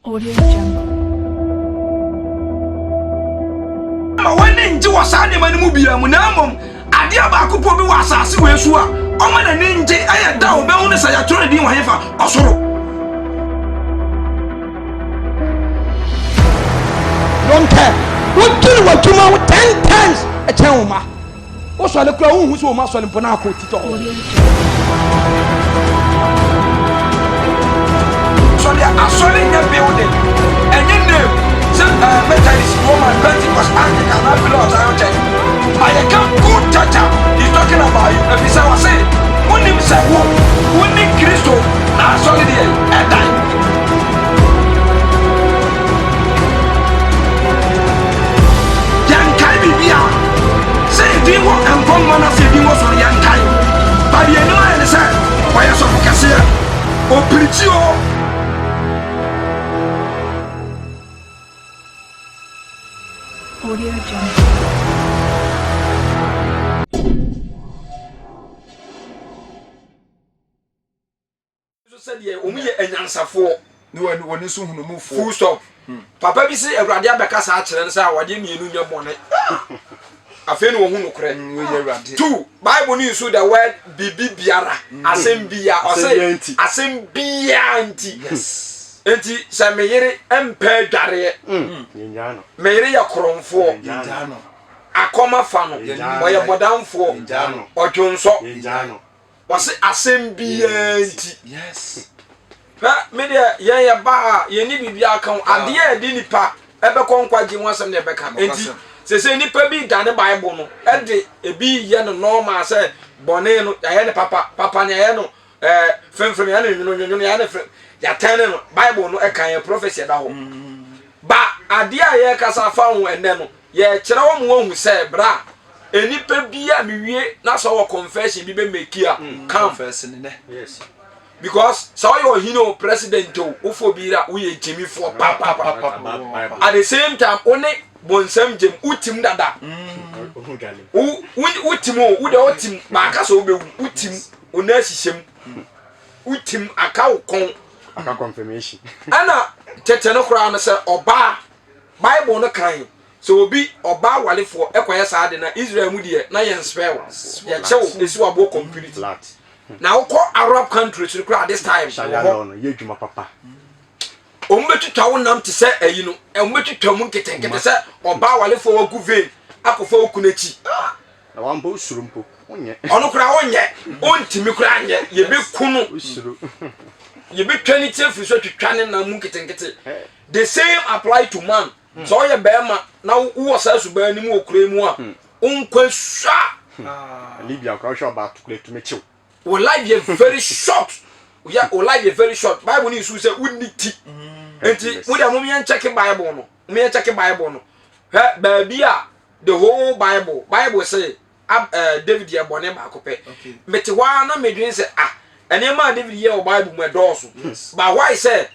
Audio Jungle. Ma w'ani ngye wɔ saa nneɛma no mu biara mu, na mmom adeɛ baako pɔ bi wɔ asase wei so a ɔma n'ani ngye, ɛyɛ da a ɔbɛhu no sɛ yɛatwerɛ ne din wɔ hefa? Ɔsoro. Don't care. Wodwene w'adwuma ho ten times ɛkyɛn wo ma. Wosɔre koraa wonhu sɛ wɔn asɔre mpo na akɔ titɔ hɔ. Sɔre asɔre nyɛ building, ɛnyɛ name sɛ ɛɛ Methodist, Roman, Pentecost, Anglican, na Pillar of Zion Church. Ma yɛka good church a, he's talking about you. Ɛfiri sɛ wɔse wonim sɛ wo wo ne Kristo n'asɔre deɛ ɛdan. Yɛnkae biribiara. Sɛ edin wɔ nkwa nwoma no ase, edin wɔ soro, yɛnkae. But deɛ yɛnim ayɛ ne sɛ, ɔyɛ sɔfo kɛseɛ. Ɔpirikyi o. Audio Jungle. Nso sɛdeɛ wɔn yɛ anyansafoɔ. Ne wɔn wɔn nso hunumufoɔ. Full stop. Hmm. Papa bi sɛ Awurade abɛka saa akyerɛ no sɛ awadeɛ mmienu nyɛ bɔne. Afei na wɔhu nokorɛ. Mm, Two, Bible no nso the word bibi biara, mm. asɛm bia, ɔsɛ asɛm biara nti. Yes. Nti sɛ me yere mpɛ adwareɛ, mm. me yere yɛ korɔmfoɔ, akɔma fa no, ɔyɛ bɔdamfoɔ, ɔdwonsɔ. Wɔse asɛm biaa nti. Yes. Hwɛ, me deɛ yɛn yɛ ba a yɛnni biribiara ka ho. Adeɛ a ɛde nipa ɛbɛkɔ nkwagye ho asɛm na ɛbɛka. Enti sese nipa bi dane Bible no ɛde ebi yɛ no normal sɛ bɔne no yɛayɛ no papa, papa no yɛayɛ no ɛɛ fremfrem, yɛayɛ no nwono nwono, yɛayɛ no frem, yɛatɛn no. Bible no ɛka yɛn prophecy ɛda hɔ. Ba adeɛ a yɛrekasa afa ho ɛnnɛ no, Yɛkyerɛ wɔn ma wɔhu sɛ bra nnipa bi a mewie na sɛ ɔwɔ confession bi bɛ make a mm, come. Yes. Because sɛ ɔyɛ ɔhene o president o wofo bi ra woyɛ gyimifoɔ papapapa. At the same time wo ne bonsam gyem wotim dada. Mm. Wotim o wo deɛ wotim baaka sɛ wobɛwu wotim wo nan ahyehyɛ mu wotim aka wo kɔn. Aka confirmation. Ɛna tete no koraa no sɛ ɔbaa Bible no kan sɛ obi, ɔbaa warefoɔ, kɔyɛ saa ade no a, Israel mu deɛ, na yɛnsrɛ wo, yɛkyɛ wo, ɛsi w'aboɔ complete. Na wokɔ Arab countries no koraa this time, wɔ hɔ. Wɔn bɛtwitwa wo nam te sɛ ayi no, wɔn bɛtwitwa mu nketenkete sɛ ɔbaa warefoɔ wagu vein akɔfa wo kunu akyi. Na wampa osuro mpo, wonyɛ. Ɔno koraa wonyɛ, ontumi koraa nyɛ, yɛbɛku no. Yɛbɛtwa ne ti afiri so atwitwa ne nam mu nketenkete. The same apply to man. Hmm. Sɛ ɔyɛ bɛrima na wowɔ saa suban no mu wɔ kura mu a, hmm. wo nkwa sua. Hmm. Libya koraa wohwɛ ɔbaa to kura tumi kyew. Wo life yɛ very short. Yɛ wo life yɛ very short. Bible ni nsu sɛ wonni ti. Nti mo deɛ mo yɛn check Bible no. Mo yɛn check Bible no. Hwɛ baabi a the whole Bible Bible say ab eh, David yɛ bɔne baako pɛ. Mete hɔ ara na medwene sɛ ah nneɛma a David yɛ wɔ Bible mu ɛdɔɔso. But why sɛ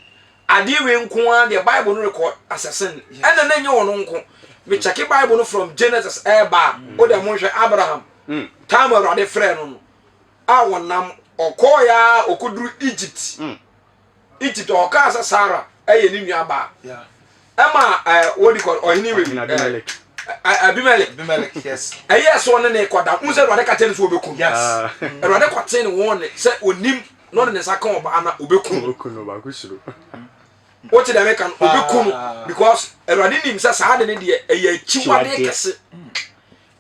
Adeɛ wei nko ara deɛ Bible no record as a sin. Ɛna na ɛnyɛ ɔno nko. Me check Bible no from Genesis ɛreba a, wo deɛ monhwɛ Abraham. Mm. Time Awurade frɛ no no, a wɔnam ɔkɔɔeɛ a ɔkɔduru Egypt. Mm. Egypt ɔkaa sɛ Sarah ɛyɛ ne nua baa. Ɛma ɛɛ what do you call ɔhene wei? Abimelech. Abimelech. Abimelech yes. Ɛyɛ sɛ ɔne ne kɔda. N sɛ Awurade ka kyerɛ no sɛ ɔbɛku no. Yes. Ah. Awurade kɔtee ne wɔn ne sɛ onim na ɔde ne nsa ka ɔbaa na ɔbɛku no. Ɔbɛku no baako suro. Wote deɛ meka no ɔbɛku no because Awurade nim sɛ saa de ne deɛ ɛyɛ akyiwadeɛ kɛse.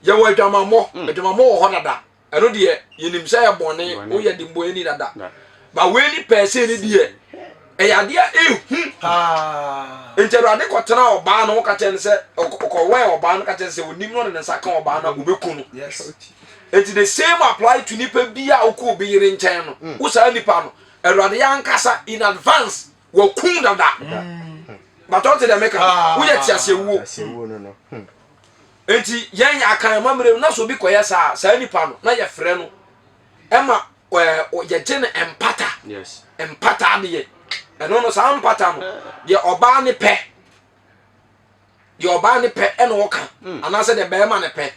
Yɛwɔ adwamammɔ, mm. adwamammɔ wɔ hɔ dada. Ɛno deɛ yɛnim sɛ yɛ bɔne, woyɛ de mbɔ ani dada. Ba wei ni pɛɛ sɛ ne deɛ ɛyɛ adeɛ a ɛhu. Nti Awurade kɔtena ɔbaa no ho ka kyerɛ no sɛ ɔkɔwɛn ɔbaa no ka kyerɛ no sɛ onim na ɔde ne nsa ka ɔbaa no a ɔbɛku no. Enti the same apply to nipa bi a wokɔ obi yere nkyɛn no. Mm. Wo saa nipa no, Awurade yɛ ankasa in advance wakum dada. Mm. But ɔte dɛ meka, ah. woyɛ te ase wuo. Hmm. Enti yɛn akan amammerɛ na so obi kɔyɛ saa saa nipa no na yɛfrɛ no ɛma ɛɛ yɛgye no mpata. Yes. Mpata adeɛ. Ɛno no saa mpata no deɛ ɔbaa ne pɛ. Deɛ ɔbaa no pɛ ɛna ɔka mm. anaasɛ deɛ bɛrima no pɛ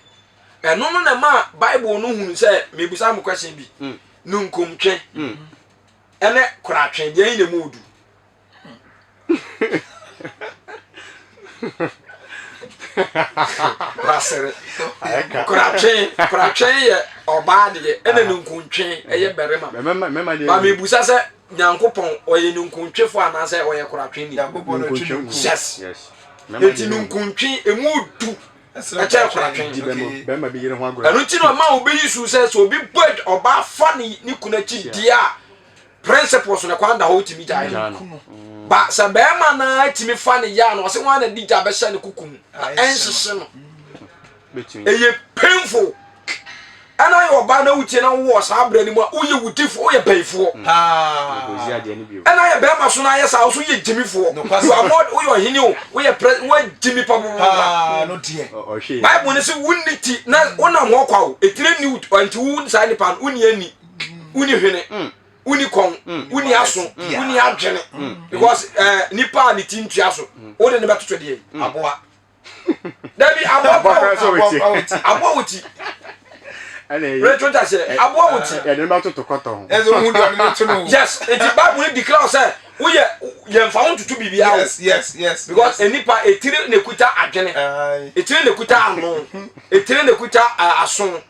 ɛno no na ɛma bible no hunu sɛ mebusa mo question bi mm. no nkomtwe mm. ɛne koratwe deɛ ɛyi na mu odu. Wasere. Koratwe, koratwe yɛ ɔbaa deɛ, ɛna ninkuntwe ɛyɛ barima. Ba mebusa sɛ Nyankopɔn ɔyɛ ninkuntwefoɔ anaasɛ ɔyɛ koratwe ni? Yes. Enti ninkuntwe emu du ɛkyɛn koratwe. Ɛno nti na ɔma obeyi su sɛ sɛ obi bɔ ɔbaa fa ne kunu akyi deɛ a principles no kwan da hɔ wotumi gyae no ba sɛ bɛrima naa tumi fa ne yɛ a na ɔsɛ wɔn na di gya bɛhyɛ ne kuku mu na ɛnhyehye no ɛyɛ painful ɛna yɛ ɔbaa na wotie na wowɔ saa berɛ no mu a woyɛ wudifo woyɛ bayifoɔ ɛna yɛ bɛrima so no ayɛ saa wo so yɛ gyimifoɔ you are more woyɛ ɔhene o woyɛ prɛ woagyimi papapapa bible no sɛ wonni ti na wonam hɔ kwa o ɛtire ni nti wo saa nipa no wonni ani wonni hwene mm. wonni kɔn mm. wonni aso mm. wonni adwene because eh, nipa a ne ti ntua so wode ne bɛtoto deɛ aboa dabi aboa aboa wɔ ti reto ta sɛ aboa wɔ ti yɛde ne bɛtoto kɔtɔ ho ɛsɛ ohun deɛ ɔde ne to no yes nti bible ne declare sɛ woyɛ yɛnfa ho ntutu biribiara o yes yes yes because nipa etiri na ekuta adwene etiri na ekuta ano etiri na ekuta eh, aso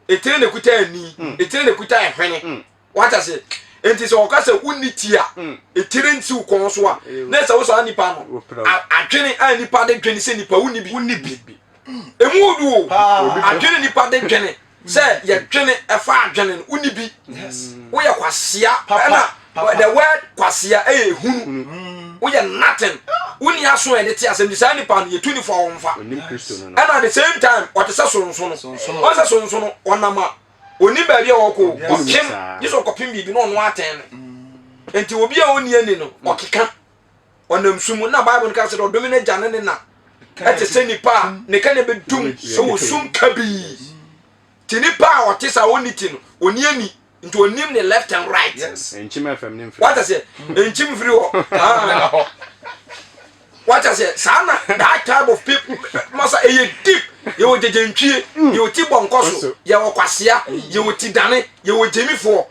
Etire na ekuta ani, mm. etire na ekuta ɛhwene. Mm. Wata se nti sɛ ɔka sɛ wonni ti a mm. etire nsi wo kɔn so a na sɛ wo saa nipa no adwene a nipa de dwene sɛ nipa wonni bi. Wonni bi. Emu odu o. Adwene nipa de dwene sɛ yɛdwene ɛfa adwene no wonni bi. Woyɛ kwasea ɛna the word kwasea ɛyɛ ehunu mm. woyɛ nothing wonni aso a yɛde te asɛm nti saa nipa no yɛtu ne fo a wɔmfa ɛna at the same time ɔte sɛ sonsono ɔn sɛ sonsono ɔnam a onim baabi a ɔkɔ ɔpem gye sɛ ɔkɔpem biribi na ɔno atɛn no mm. nti obi a ɔnni ani no mm. ɔkeka ɔnam sum na bible no ka sɛ ɔdome no agya ne ne na ɛte sɛ nipa a ne ka ne bɛdum ɛwɔ sum kabii nti nipa a ɔte saa ɔnni ti no ɔnni ani nti onim ne left and right. Yes. Nkyim FM ne mfiri. Wata sɛ nkyim mfiri hɔ. Ah. Wata sɛ saa na that type of people masa ɛyɛ deep. Yɛwɔ gyegyentwie, mm. yɛwɔ ti bɔnkɔ so, yɛwɔ kwasea, yɛwɔ ti dane, yɛwɔ gyemifoɔ.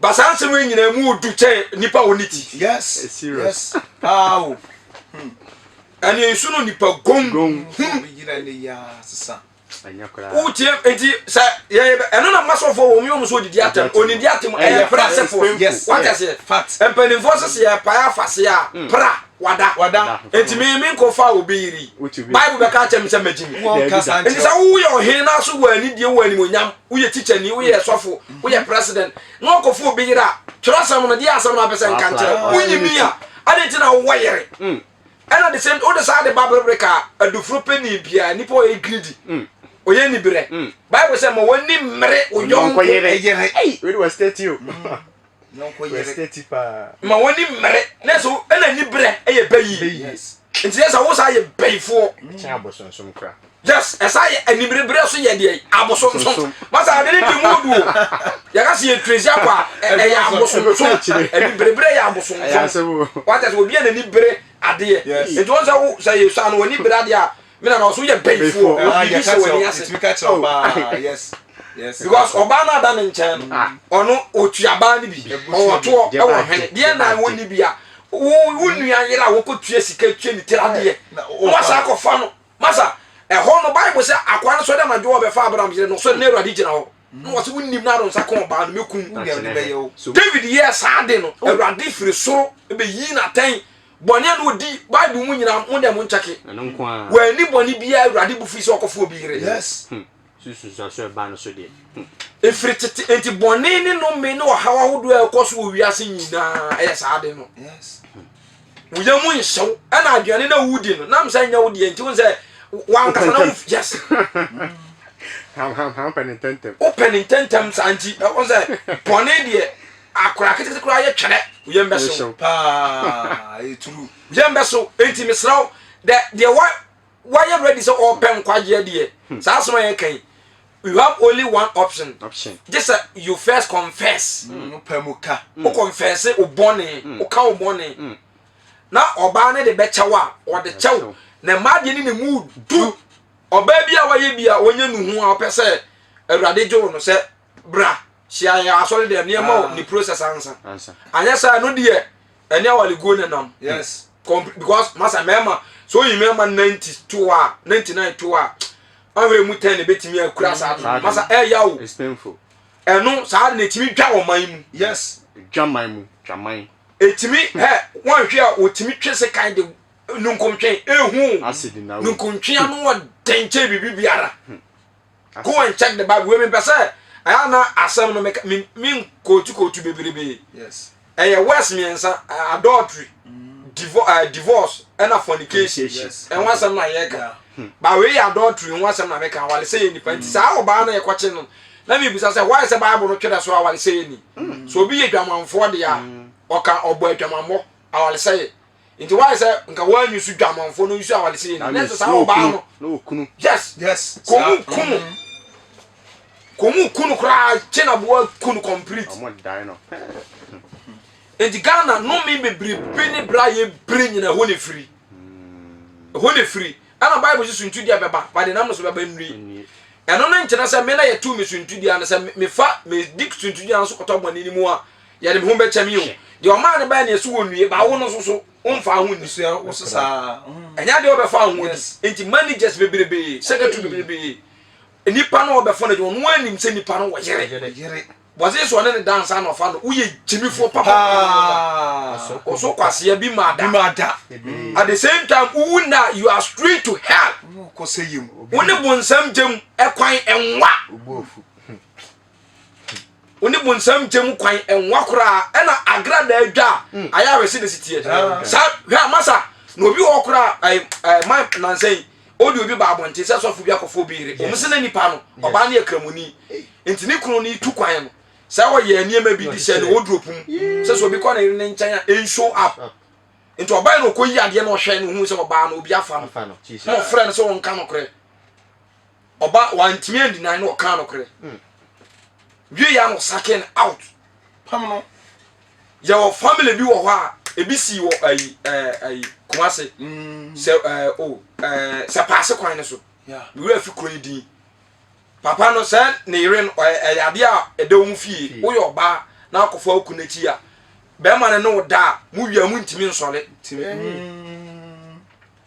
Ba saa nsɛm yi nyinaa mu odu kyɛn nipa a ɔne ti. Yes. Yes. Paa o. Hmm. Ɛne nsu no nipa gom. Hunu. Wotie nti sɛ yɛyɛ ɛno na masɔfoɔ wɔn yɛ wɔn so odidi atɛm onidi atɛm ɛyɛ principles wate aseɛ mpanimfoɔ sɛ sɛ yɛpae afase a mm. pra wada wada nti mi mi nkɔ fa obi yiri bible bɛka akyɛ mi sɛ mɛgye mi nti sɛ woyɛ ɔhene na so wɔ anidie wɔ animonyam woyɛ tikyani woyɛ sɔfo woyɛ president na ɔkɔfo obi yere a twerɛsɛm no deɛ asɛm no apɛ sɛ nka nkyerɛ wonyi mi a ade nti na wowɔ yere mm. Ɛna the same wode saa de ba berebere ka adufuro panin biara nipa ɔyɛ greedy mm. ɔyɛ nibrɛ mm. Bible sɛ ma w'ani mmere wo yɔnko yere. Ei, wei de wɔ state o. Mm. Wɔ state paa. Ma w'ani mmere na sɛ ɛna nibrɛ ɛyɛ bɛyi. Nti yɛ sɛ wo saa yɛ bɛyifoɔ. Kyɛn abosonsom kora. Yes, ɛsa yɛ anibereberɛ so yɛ deɛ abosonsom. Masa ade ne di mu du o. Yɛka sɛ yɛ tracy akɔ a ɛyɛ abosonsom. Anibereberɛ yɛ abosonsom. Wata sɛ obi a n'ani bere adeɛ. Nti wɔn sɛ wo sɛ yɛ sua no w'ani bere adeɛ a mena na ɔso yɛ bɛyifoɔ. Biribi hyɛ w'ani ase. Because ɔbaa no ada ne nkyɛn no ɔno otua baa no bi ɔwɔ toɔ ɛwɔ hwene deɛ na wɔnni bi a wo nua yere a wɔkɔtua sika tua ne tiri adeɛ na wasa akɔfa no. Masa, ɛhɔ no Bible sɛ akoa no sɔre anadwo a ɔbɛfa Abraham yere no, ɔsɔre na Awurade gyina hɔ. Na ɔse wonim na ado nsa ka ɔbaa no mɛkum. David yɛɛ saa de no, Awurade firi soro bɛyii no atɛn. Bɔne a na ɔdi Bible mu nyinaa mo deɛ mo nkyɛke. Wanni bɔne biara Awurade bu firi sɛ ɔkɔfa obi yere. Yes. Hmm. Susunsuanso ɛbaa no so deɛ. Hmm. Ɛfiri tete nti bɔne ne nnome ne ɔhaw ahodoɔ a ɛkɔ so wɔ wiase nyinaa ɛyɛ saa de no. Yes. Wo yam nhyɛ wo ɛna aduane na wodi no nam sɛ nyɛ wo deɛ nti wo sɛ wankasa na wo yes. Ham ham ham pɛ ne ntɛntɛm. Wopɛ ne ntɛntɛm saa nti ɛwɔ sɛ bɔne deɛ akora ketekete koraa yɛ twɛrɛ wo yam bɛhyew. Paa ɛyɛ true. Wo yam bɛhyew nti mesrɛ wo dɛ deɛ wa wayɛ ready sɛ ɔpɛ nkwagyeɛ deɛ hmm. saa asɛm a yɛka yi you have only one option option gye sɛ you first confess hmm. wopɛ mu ka wo confess wo bɔne hmm. woka wo bɔne na ɔbaa no de bɛkyɛw a ɔde kyɛw na mmaa deɛ ne ne mu du ɔbaa bi a wayɛ bi a ɔnyɛ nuhu a ɔpɛ sɛ awurade gye wo no sɛ bra hyia yɛ asɔre dɛm nneɛma ah. ne process ansa anyɛ saa no deɛ ɛne awaleguo nenam yes. Because masa mmarima sɛ oyi mmarima 92 a 99 to a ahwɛ mu 10 na ebetumi akura saa Saa de masa ɛyɛ o. It's painful. Ɛno saa de na etumi dwa ɔman mu. Yes. Dwa man mu, dwa man. Etumi ɛ wɔnhwɛ a otumi twe sekan de nunkumtwe ehu Acid na wo. Nunkumtwe ano wɔ den kyɛn biribi biara. Go and check the Bible. Wei mepɛ sɛ ɛyɛ na asɛm no meka me me nkootu kootu bebrebe. Yes. Ɛyɛ words mmiɛnsa adultery, divo divorce ɛna fornication. Yes. Ɛho asɛm na yɛka. Yeah. Ba wei yɛ adultery ho asɛm na meka awale sɛ yɛ nipa nti saa ɔbaa no yɛkɔkye no na mebisa sɛ why sɛ Bible no twerɛ so awale sɛ yɛ ni. So obi yɛ dwamanfoɔ deɛ a ɔka ɔbɔ adwamammɔ awale sɛ yɛ nti why sɛ nka wɔanyi so dwamanfoɔ no nso awale sɛ yɛ ni na ɛsɛ saa ɔbaa no Na okunu. Yes. Yes. Kɔmu ku no. Kɔmu ku no koraa kye na boa ku no complete. Ɔmo dan no. Nti Ghana nnome bebrebe ne bra yɛ bere nyina ɛhɔ na ɛfiri. Ɛhɔ na ɛfiri. Ɛna Bible sɛ suntidua bɛba, but denam no so bɛba nnue. Nnue. Ɛno no nkyerɛ sɛ me na yɛtoo me suntidua no sɛ mefa medi suntidua no so kɔtɔ bɔne no mu a yɛde me ho bɛkyɛ me o. Deɛ ɔmaa no baɛ no yɛse wɔnnue, but wo no nso so womfaa ho nni. Nso wo so saa. Ɛnyɛ adeɛ wɔbɛfa ho adi. Nti managers bebrebe, secretary bebrebe, nipa no wɔbɛfa no adwuma no anim sɛ nipa no wɔ yere. Yere. Bɔse sɛ ɔne ne da ansa na ɔfa no, woyɛ gyimifoɔ papa. Paa. Ɔso kwaseɛ bi ma Bi da. ma da. At the same time, wowu na you are straight to hell. Wo kɔ sɛ yam. Wo ne bonsam gyam ɛkwan ɛnwa. Obu afu. Wo ne bonsam gyam kwan ɛnwa koraa. Ɛna agrada adwa a ayɛ awɛse na si teɛ. Saa hwɛ a masa na obi wɔ hɔ koraa ɛɛ ɛɛ man nansa yi ɔde obi ba abɔnten sɛ sɔfo bi akɔfo obi yere. Wɔn sɛ na nipa no ɔbaa no yɛ kramoni. Nti ne kunu no tu kwan no sɛ ɔyɛ nneɛma bi de hyɛ ne wardrobe mu sɛ sɛ obi kɔ ne yere ne nkyɛn a ɛnshow up. Nti ɔbaa no ɔkɔyi adeɛ na ɔhwɛ no hu sɛ ɔbaa no obi afa no. Afa no. Jesus. Na ɔfrɛ no sɛ ɔnka nokorɛ. Ɔba wantumi andinae na ɔka nokorɛ. Wie ya no ɔsake no out. Pam no. Yɛwɔ family bi wɔ hɔ a ebi si wɔ ayi ɛɛ ayi Kumasi sɛ ɛɛ o ɛɛ sɛ paase kwan no so. Yeah. Mewura fi kuro yi din. Papa no sɛ ne yere no ɔyɛ ɛyɛ adeɛ a ɛda wɔn fie. Woyɛ ɔbaa na akɔfa wo kunu akyi a bɛrima no ne wo da a mo wie a montumi nsɔre.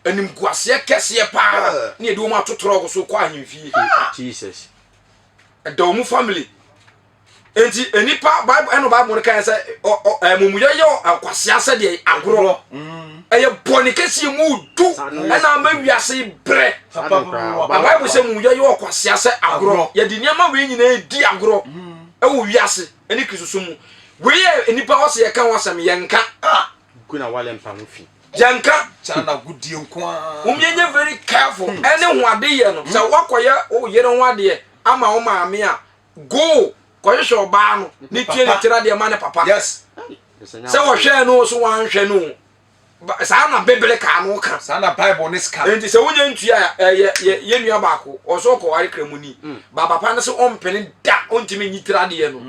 Animguaseɛ kɛseɛ paa ne yɛde wɔn ato trɔk so kɔ ahemfie. Jesus. Ɛda wɔn family. Nti nipa Bible ɛna Bible no kan sɛ ɔ ɔ amumuyɛ yɛ ɔkwasea sɛdeɛ agorɔ. Ɛyɛ bɔne kɛseɛ mu du ɛna ama wiase brɛ. Na Bible sɛ amumuyɛ yɛ ɔkwasea sɛ agorɔ. Yɛde nneɛma wei nyinaa di agorɔ ɛwɔ wiase ɛne Kristosom mu. Wei yɛ nipa ɔsɛ yɛka ho asɛm yɛnka. Gu na wale mpa ho fi. Yɛnka. Kyana agodie nko ara. Mom yɛnyɛ very careful ɛne ho adeyɛ no. Sɛ woakɔyɛ wo yere ho adeɛ ama wo maame a go kɔhwehwɛ ɔbaa no ne tua ne tiri adeɛ ma ne papa. Yes. Sɛ wɔhwɛɛ no so wanhwɛ no o. Saa na biblical no ka. Saa na Bible ne ska. Enti sɛ wonya ntua a ɛyɛ yɛ yɛ nua baako ɔsɛ ɔkɔware kramoni. Ba papa no sɛ ɔmpene da ɔntumi nyi tiri adeɛ no.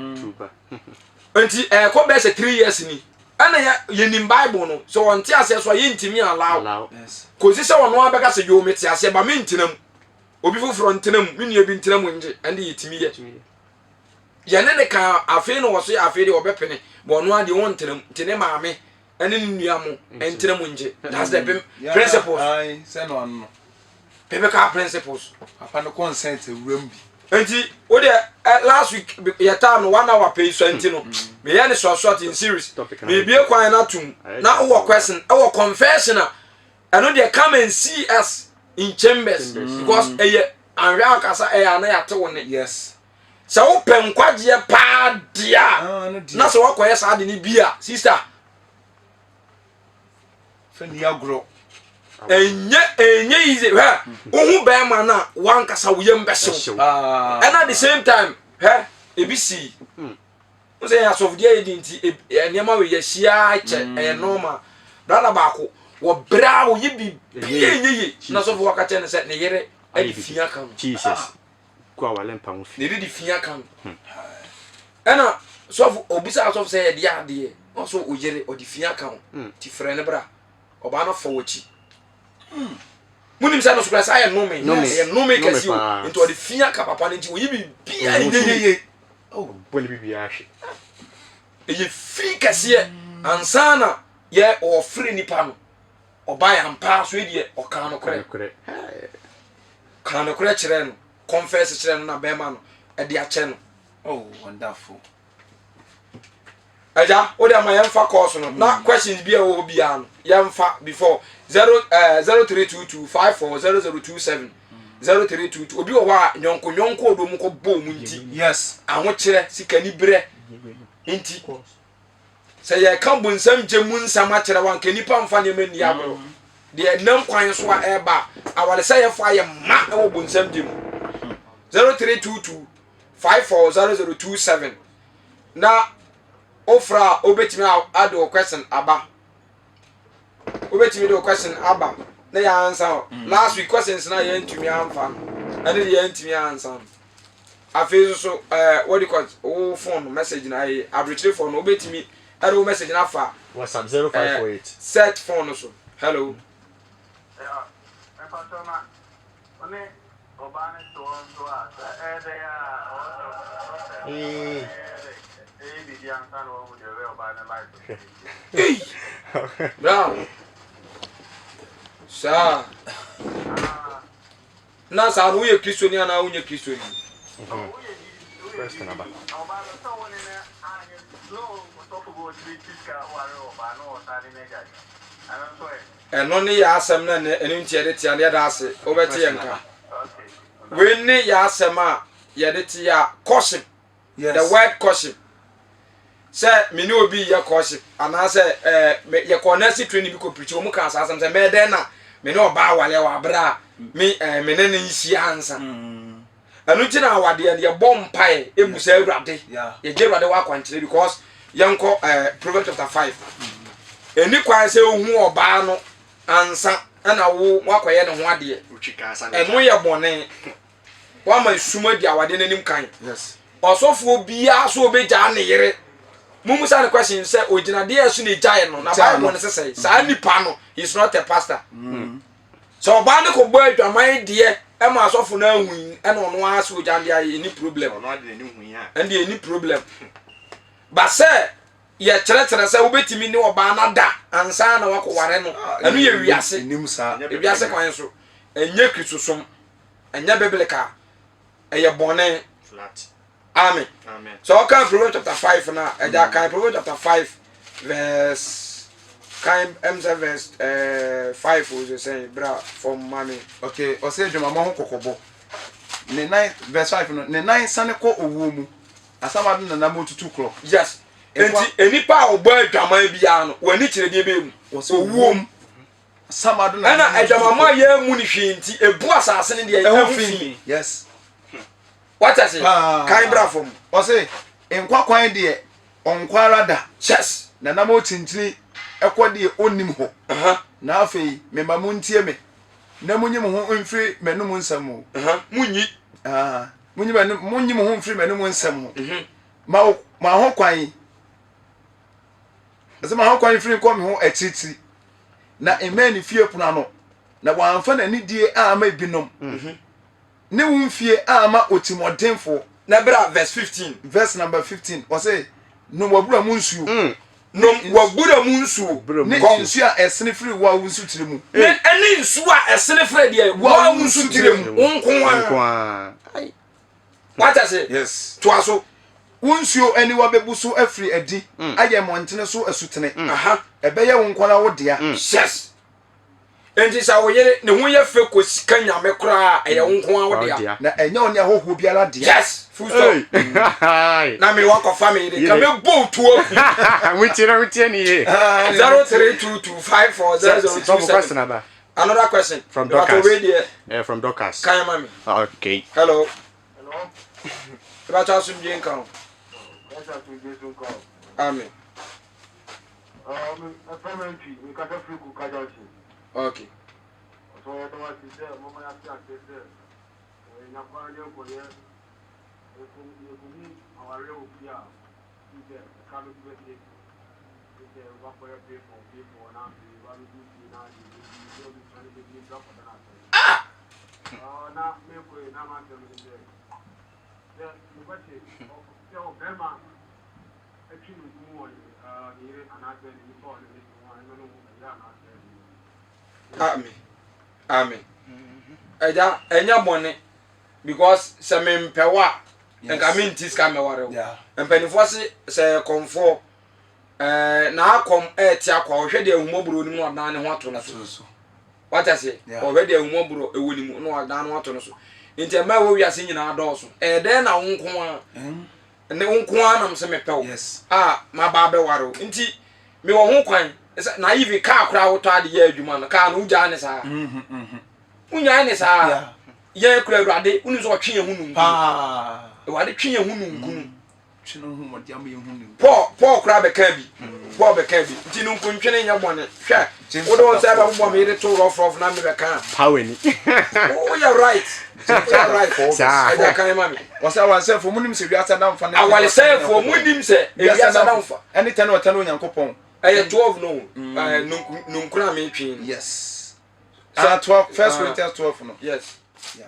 Nti ɛkɔ bɛyɛ sɛ 3 years ni. Ɛna yɛ yɛnim Bible no sɛ ɔnte aseɛ so a yɛntumi allow. Kɔsi sɛ ɔno ara bɛka sɛ yoo mete aseɛ ba mentena mu. Obi foforɔ ntena mu, me nua bi ntena mu ngye, ɛnde yɛtumi yɛ. Yɛne ne ka afei na ɔso afei deɛ ɔbɛpene, bɔ ɔno ara deɛ ɔntena mu, nti ne maame ɛne ne nua mo ntena mu ngye. That's the principles. Biblical principles. Papa no consent awuram bi. Nti wo deɛ last week yɛ time no 1 hour pɛ yi sua nti no meyɛ ne short short in series. Mebie kwan no atom na wowɔ question ɛwɔ confession a ɛno deɛ come and see us in chambers because ɛyɛ anhwɛ ankasa ɛyɛ ana yɛate wo ne. Yes. Sɛ wopɛ nkwagyeɛ paa deɛ a na sɛ woakɔyɛ saa de no bi a sister Fɛ ni agorɔ. Ɛnyɛ ɛnyɛ easy hwɛ wohu bɛrima no a wankasa wo yam bɛhyew ɛna at the same time hwɛ ebi si n sɛ yɛn asɔfodeɛ yɛ di nti nneɛma wei yɛhyia kyɛ ɛyɛ normal brother baako wɔ berɛ a wɔyɛ biribi ɛnyɛ yie na sɔfo waka kyɛ no sɛ ne yere ɛde fi aka no. Jesus. Gu awale mpa ho fi. Ne yere de fi aka no. Ɛna sɔfo obisa sɔfo sɛ yɛde adeɛ ɔsɔ oyere ɔde fi aka ho ti frɛ ne bra. Ɔbaa no fa w'akyi. Munim sɛ no so koraa saa yɛ nnome. Ɛyɛ nnome kɛse o. Nti ɔde fi aka papa no nti oyi biribiara nyɛ yie. Ɔbɔ ne biribiara hwe. Ɛyɛ fi kɛseɛ ansa na yɛ ɔfrɛ nipa no. Ɔbaa yɛ ampa so deɛ ɔkaa nokorɛ. Kaa nokorɛ kyerɛɛ no, confess kyerɛɛ no na bɛrima no ɛde akyɛ no. Oh, wonderful. Agya, wo de ama yɛmfa course no na questions bi a ɛwɔ hɔ biara no yɛmfa before 0 eh, 0322 54 0027 0322 obi wɔ hɔ a nyɔnko nyɔnko ɔdɔ mu kɔ bɔ mu nti yes ahokyerɛ sikaniberɛ nti sɛ yɛka bonsam gye mu nsɛm akyerɛ wa nka nipa mfa nneɛma nni agorɔ deɛ ɛnam kwan so a ɛreba a awaresɛeɛfo ayɛ ma ɛwɔ bonsam gye mu 0322 54 0027 na wofrɛ a wobɛtumi ade wo question aba wobɛtumi de wo question aba na yɛ ansa hɔ mm. last week questions na yɛntumi amfa no ɛne deɛ yɛntumi ansa no afei nso so ɛɛ what do you call it wo phone message na ɛyɛ aburokyerefoɔ no wobɛtumi ɛde wo message na afa whatsapp 0548 set phone no so hello. Yeah, Ɔbaa no te hɔ nso a, sɛ ɛyɛ dɛn a ɔwɔ sɛ ɔsɛ ɔyɛ dɛ ɛyɛ biribi ansa na wahu deɛ ɔbɛyɛ ɔbaa no life no Ei! Brown. Saa. Na saa no woyɛ Kristoni anaa wonyɛ Kristoni? Question aba. Ɔbaa no sɛ wo ne no anyɛ no ɔsɔfo bi ɔtumi ti sika ware ɔbaa no ɔsan ne n'agya ɛno nso ɛ. Ɛno ne yɛ asɛm no ɛnɛ, ɛno nti yɛde tea no yɛda ase wobɛte yɛn nka. Wei ne yɛ asɛm a yɛde te a courtship, yes. The word courtship. Sɛ me ne obi yɛ courtship anaasɛ ɛɛ yɛkɔ nurse training bi kɔ pirikyi wɔn ka saa asɛm sɛ mɛyɛ dɛn na me ne ɔbaa awale wɔ abere a me ɛɛ me ne ne nhyia ansa. Mm. Ɛno nti na awadeɛ no yɛbɔ mpaeɛ ɛbu sɛ awurade yɛgye awurade wɔ akwankyerɛ because yɛnkɔ eh, Proverbs chapter 5 ɛni kwan sɛ wohu ɔbaa no ansa ɛna wo wakɔyɛ ne ho adeɛ ɛno yɛ bɔne wama sum adi awadeɛ no anim kan ɔsɔfoɔ biara so ɔbɛgyaa ne yere mumusa ne question sɛ ogyina deɛ so na egyae no na bible no sesɛe saa nipa no he is not a pastor mm. Sɛ ɔbaa no kɔbɔ adwaman deɛ ɛma asɔfo no ahu yi ɛna ɔno ara sɛ ogya deɛ ayɛ ɛni problem ɛnde ɛni problem ba sɛ yɛkyerɛkyerɛ sɛ wobɛtumi ne ɔbaa no ada ansa na wakɔware no ah, ɛno yɛ wiase wiase kwan so ɛnyɛ kristosom ɛnyɛ biblical ɛyɛ bɔne Amen. Sɛ ɔka Proverbs chapter 5 na ɛgya mm. kan Proverbs chapter 5 verse kan ɛm sɛ verse ɛɛ 5 o sɛ sɛn bra fam ma mi. Okay, ɔsɛ adwamamɔ ho kɔkɔbɔ. Ne nan verse 5 no ne nan sane kɔ owuo mu asamado nanam otutu korɔ. Yes. Enti nipa a ɔbɔ adwaman biara no w'ani kyerɛ deɛ bɛyɛ mu owuo mu. Ɛna adwamamɔ a yɛn mu ne hwee nti ebu asase no deɛ ɛho fi. Yes. Wate ase? Kan bra fam. Ɔse, nkwa kwan deɛ, ɔnkɔ ara da. Yes. Na nam ɔkyinkyini kɔ deɛ ɔnnim hɔ. Na afei, me mma, montie me, na monyi mo ho mfiri m'anom nsɛm ho. Monyi. Monyi m'anom, monyi mo ho mfiri m'anom nsɛm ho. Mhm. Ma wo, ma ho kwan. Ɔse, ma ho kwan mfiri nkɔ me ho akyirikyiri, na mmɛn ne fie pono ano, na wamfa n'anidie amma ebinom. Mhm. Ne wo mfie amma otirimuɔdenfoɔ. Na bra verse 15. Verse number 15, ɔse, Nom w'abura mu nsuo. Mm. Nom w'abura mu nsuo. Ne nsuo a ɛsene firi wo a wo nsutire mu. Ne ɛne nsuo a ɛsene firi deɛ wo a wo nsutire mu. Wo nko ara. Wate ase? Yes. Toa so. Wo nsuo aniwa bɛbu so afiri adi mm. ayɛ mmɔntene so asutene. Mm. Ɛbɛyɛ wo nko ara wo dea. Mm. Yes. Enti sɛ wo yere ne ho yɛ fɛ kɔ sika nyame koraa ɛyɛ wo nko ara wo dea. Na ɛnyɛ ɔne ahɔhoɔ biara dea. Yes, full stop. Na me wakɔfa me yere ka mɛbɔ wo tuo aku. Wotie na wotie ne yie. 0322540027. Another question. From Dorcas. Yeah, from Dorcas. Kan ma me. Okay. Hello. Hello. Ìbátá asomdwe nka ho. Amen. Okay. Ah! Amen. Amen. Ɛgya ɛnyɛ bɔne because sɛ mempɛ wo a nka menti sika mmɛware wo. Mpanimfoɔ se sɛ kɔmfoɔ ɛɛ n'akɔm ɛɛte akɔ a ɔhwɛ deɛ ahummɔborɔ wɔ ne mu na ɔdan ne ho ato no so. Wate aseɛ? Ɔhwɛ deɛ ahummɔborɔ ɛwɔ ne mu na ɔdan ne ho ato no so. Nti ɛmma ɛwɔ wiase nyinaa dɔɔso. Ɛyɛ dɛn na wo nko ara ne wo nko ara nam sɛ mepɛ wo a maba abɛware wo. Nti mewɔ ho kwan sɛ na even kaa koraa wotɔ ade yɛ adwuma no kaa no wogyaa ne saa. Wonyae ne saa. Yɛn kura Awurade wonim sɛ ɔtwe yɛn ho nunkunu. Awurade twe yɛn ho nunkunu. Twe no ho mmɔden ama yɛhu ne Paul Paul koraa bɛkaa bi. Paul bɛkaa bi. Nti no nkontwene nyɛ bɔne. Hwɛ, wode wo nsa bɛbobɔ me yere to rɔfrɔf na mebɛka a. Power ni. Woyɛ right. Woyɛ right. Saa. Ɛgya kan ma me. Wɔsɛ awaresɛefoɔ monim sɛ wiase adamfa ne Awaresɛefoɔ monim sɛ ewiase adamfa. Ɛne tɛne ɔtɛne Onyankopɔn. Ɛyɛ 12 no. Nunkuna a metwe no. Yes. Ah, 12, First Corinthians 12 no. Yes. Yeah.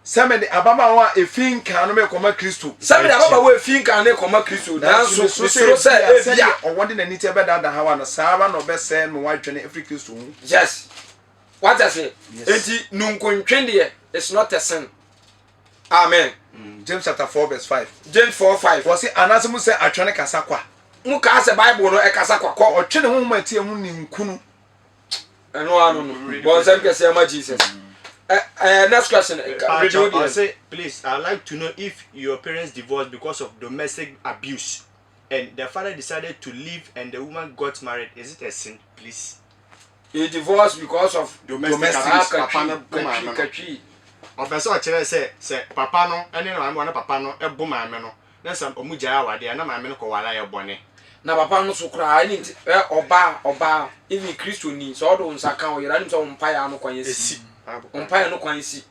Sɛ mede ababaawa a efi nkaa no merekɔma Kristo. Sɛ mede ababaawa a efi nkaa no rekɔma Kristo, nanso mesuro sɛ ebia. Sɛdeɛ ɔwɔ de n'ani teɛ bɛdaadaa Hawa no, saa ara na ɔbɛsɛe mo adwene afiri Kristo ho. Yes. Wate ase? Yes. Enti nunkuntwe deɛ, it's not a sin. Amen. Mm, James chapter 4 verse 5. James 4 5. Wɔse, anaasɛ mo sɛ atwɛn no kasa kwa. Mo kaa sɛ Bible no ɛkasa kwa kɔ. Ɔtwe ne honhom a ɛteɛ mu ninkunu. Ɛno ano no. Bɔ nsɛm kɛseɛ ma Jesus. Eh, next question. Read your I say, please, I'd like to know if your parents divorced because of domestic abuse and the father decided to leave and the woman got married. Is it a sin, please? He divorced because of domestic abuse. Papa no bo maame no. Ɔpɛ sɛ ɔkyerɛ sɛ sɛ papa no ne maame wɔne papa no bo maame no na sɛ ɔmo gyae awadeɛ a na maame no kɔware a ɛyɛ bɔne. Na papa no so koraa ɛne nti ɛ ɔbaa ɔbaa even kristoni sɛ ɔde wo nsa ka wo yere anim sɛ wo mpaeɛ ano kwan asi wo mpaeɛ no kwan si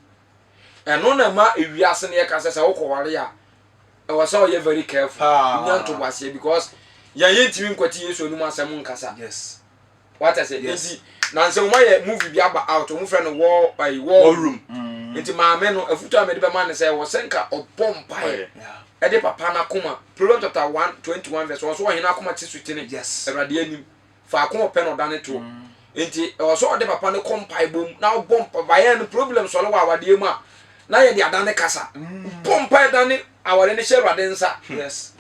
ɛno na ɛma ewiase no yɛka sɛ sɛ wokɔware a ɛwɔ sɛ ɔyɛ very careful nya ntoboaseɛ because yɛn yɛntumi nkwati Yesu anim asɛm nkasa yes Wate ase? Nti nansa wɔn ayɛ movie bi aba out wɔn frɛ no war ayi war room. Mm. Nti maame no afutu a mede bɛma no sɛ wɔ sɛ nka ɔbɔ mpaeɛ ɛde papa no akoma Proverbs chapter 1 21 verse wɔn so ɔhene akoma te sutene Awurade anim faako ɔpɛ na ɔdane toɔ. Mm. Nti ɛwɔ sɛ ɔde papa no kɔ mpaebɔ mu na ɔbɔ mpa bayɛ no problem sɔre wɔ awadeɛ mu a na yɛde adane kasa. Mm. Bɔ mpae dane aware no hyɛ Awurade nsa. Yes.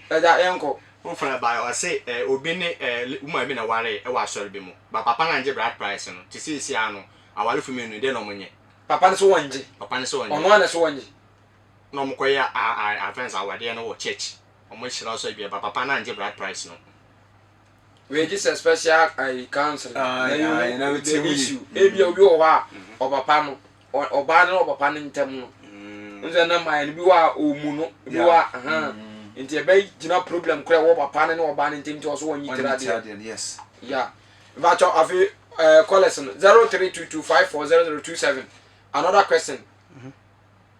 Agya yɛnkɔ. Wo frɛ bae ɔse eh obi ne eh woman bi na waree wɔ asɔre bi mu but papa no angye bride price no nti seesei ara no awarefo mienu no deɛ na ɔmo nyɛ. Papa no se wɔngye. Papa no se ɔngye. Ɔno ara na ɛse wɔngye. Na ɔmo kɔ yɛ a a afɛn sɛ awadeɛ no wɔ church ɔmo hyira so awie but papa no angye bride price no. Wei gye sɛ special ayi counseling na yɛhu the issue ebia obi wɔ hɔ a ɔpapa no ɔbaa no ne ɔpapa no ntam no mm. nsɛ na mmaa no bi wɔ a ɔmu no bi wɔ a ahan mm. nti ɛbɛ gyina problem kora ɛwɔ papa no ne ɔbaa no ntam nti ɔso wɔn nyi tiri adeɛ yes ya mpatsɔ afi ɛɛ eh, callers no 0322540027 another question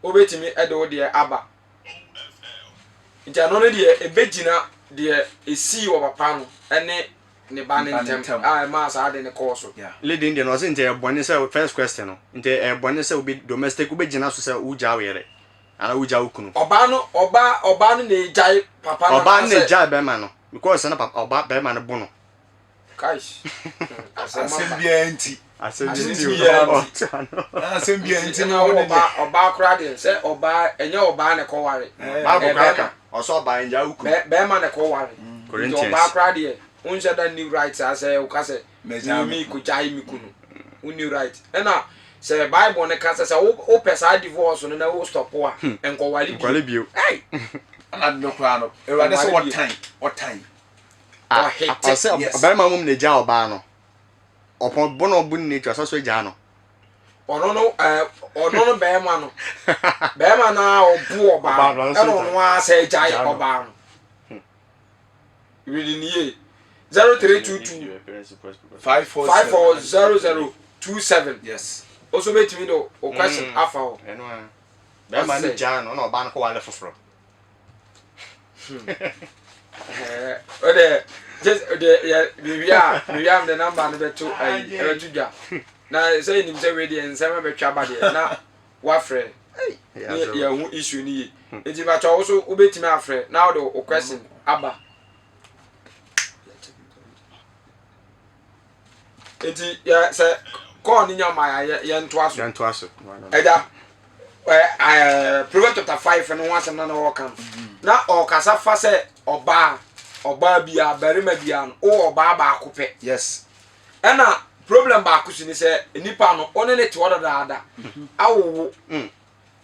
wobɛtumi ɛde wo deɛ aba nti ɛno no deɛ ɛbɛgyina deɛ ɛsii wɔ papa no ɛne ne ba no ntɛm a ɛmaa saa ade no kɔɔ so. Lady no deɛ no ɔse nti ɛyɛ bɔne sɛ first question no nti ɛyɛ bɔne sɛ wobi domestic wobɛgyina so sɛ wogyaa wo yere anaa wogyaa wo kunu. Ɔbaa no ɔbaa ɔbaa no na egyae papa no Ɔbaa no na egyae bɛrima no because na papa ɔba bɛrima no bo no. Kaish. Asɛm biara nti. Asɛm biara nti. Asɛm biara nti na wo ɔbaa ɔbaa koraa deɛ sɛ ɔbaa ɛnyɛ ɔbaa na ɛkɔware. Bible koraa ka ɔsɛ ɔbaa ngyaa wo kunu. Bɛrima na ɛkɔware. Nti ɔbaa koraa deɛ wonhyɛ da nni right saa sɛ woka sɛ me kɔgyae me kunu. Wonni right. Ɛna sɛ Bible no ka sɛ sɛ wopɛ saa divorce no na wo stop a nkɔware bio. Ɛna no koraa no Awurade sɛ ɔtan ɔtan. Ɔsɛ ɔbarima mom na egyaa ɔbaa no. Ɔpɔn bɔ na ɔbu ne nature ɔsɛ so egyaa no. Ɔno no ɛɛ ɔno no bɛrima no bɛrima no a ɔbu ɔbaa no ɛna ɔno ara sɛ egyae ɔbaa no. Reading yie 0322 540027. Yes. Ɔso betumi de o question afa hɔ. Bɛrima no gyaa no na ɔbaa no kɔ wale foforɔ. Ɔdɛ just ɔdɛ yɛ biribi a biribi a mede namba no bɛto ayi ɛbɛto dwa na sɛ yɛnim sɛ wei deɛ nsɛm ɛbɛtwa ba deɛ na wafrɛ ne yɛho issue no yie nti bàtɛ wo so wobɛtumi afrɛ na wode wo question aba. Nti yɛ sɛ kɔɔ ne nya ma yɛ yɛntoa so. Yɛntoa so. Ɛda ɛɛ Proverbs chapter 5 no ho asɛm na na ɔka no. Na ɔkasa fa sɛ ɔbaa ɔbaa biara barima biara no wowɔ ɔbaa baako pɛ. Yes. Ɛna problem baako so ni sɛ nipa no wo ne ne te hɔ dadaada awowo